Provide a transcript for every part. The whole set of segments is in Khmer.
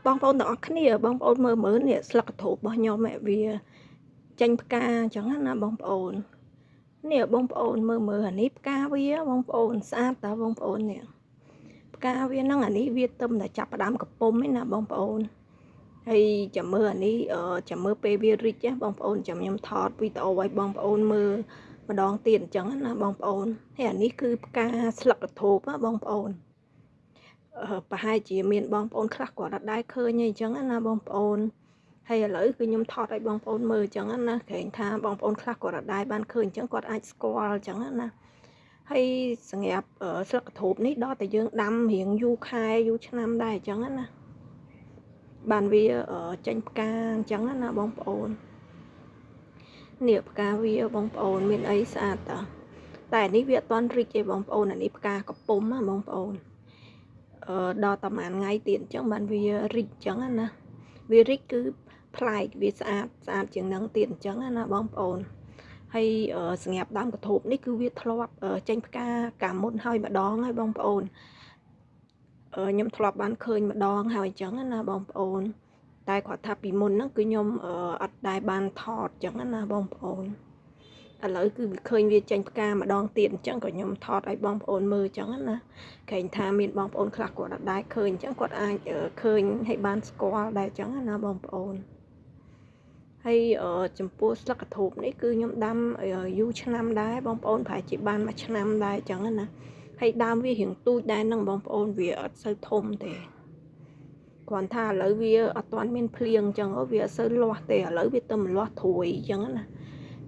បងប្អូនទាំងអស់គ្នាបងប្អូនមើលមើលនេះស្លឹកកធូបរបស់ខ្ញុំវាចេញផ្កាអញ្ចឹងណាបងប្អូននេះបងប្អូនមើលមើលអានេះផ្កាវាបងប្អូនស្អាតតើបងប្អូននេះផ្កាវាហ្នឹងអានេះវាទឹមតែចាប់ផ្ដើមកពុំឯណាបងប្អូនហើយចាំមើលអានេះចាំមើលពេលវារីកណាបងប្អូនចាំខ្ញុំថតវីដេអូឲ្យបងប្អូនមើលម្ដងទៀតអញ្ចឹងណាបងប្អូនហើយអានេះគឺផ្កាស្លឹកកធូបណាបងប្អូនប្រហែលជាមានបងប្អូនខ្លះគាត់អត់ដែរឃើញអីចឹងណាបងប្អូនហើយឥឡូវគឺខ្ញុំថតឲ្យបងប្អូនមើលអញ្ចឹងណាក្រែងថាបងប្អូនខ្លះគាត់អត់ដែរបានឃើញអញ្ចឹងគាត់អាចស្គាល់អញ្ចឹងណាហើយសម្រាប់ស្លឹកកធូបនេះដល់តែយើងដាំរៀងយូរខែយូរឆ្នាំដែរអញ្ចឹងណាបានវាចេញផ្កាអញ្ចឹងណាបងប្អូននេះផ្កាវាបងប្អូនមានអីស្អាតតាតែនេះវាអត់ទាន់រីកទេបងប្អូនអានេះផ្កាកពុំណាបងប្អូនអឺដល់ប្រហែលថ្ងៃទៀតអញ្ចឹងបានវារីកអញ្ចឹងណាវារីកគឺប្លែកវាស្អាតស្អាតជាងនឹងទៀតអញ្ចឹងណាបងប្អូនហើយសម្រាប់ដើមកធូបនេះគឺវាធ្លាប់ចេញផ្កាកាលមុនហើយម្ដងហើយបងប្អូនខ្ញុំធ្លាប់បានឃើញម្ដងហើយអញ្ចឹងណាបងប្អូនតែគាត់ថាពីមុនហ្នឹងគឺខ្ញុំអត់ដែលបានថតអញ្ចឹងណាបងប្អូនឥឡូវគឺវាឃើញវាចេញផ្កាម្ដងទៀតអញ្ចឹងក៏ខ្ញុំថតឲ្យបងប្អូនមើលអញ្ចឹងណាក្រែងថាមានបងប្អូនខ្លះគាត់អត់ដែលឃើញអញ្ចឹងគាត់អាចឃើញឲ្យបានស្គាល់ដែរអញ្ចឹងណាបងប្អូនហើយចំពោះស្លឹកកធូបនេះគឺខ្ញុំដាំយូរឆ្នាំដែរបងប្អូនប្រហែលជាបានមួយឆ្នាំដែរអញ្ចឹងណាហើយដើមវារៀងទូចដែរនឹងបងប្អូនវាអត់សូវធំទេគ្រាន់ថាឥឡូវវាអត់ទាន់មានភ្លៀងអញ្ចឹងវាអត់សូវលាស់ទេឥឡូវវាទៅលាស់ត្រួយអញ្ចឹងណា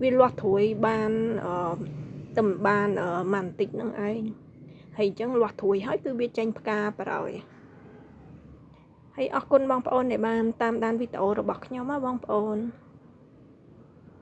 វាលាស់ត្រួយបានអឺទៅបានម៉ាន់តិចហ្នឹងឯងហើយអញ្ចឹងលាស់ត្រួយហើយគឺវាចេញផ្កាប្រោយហើយអរគុណបងប្អូនដែលបានតាមដានវីដេអូរបស់ខ្ញុំណាបងប្អូន។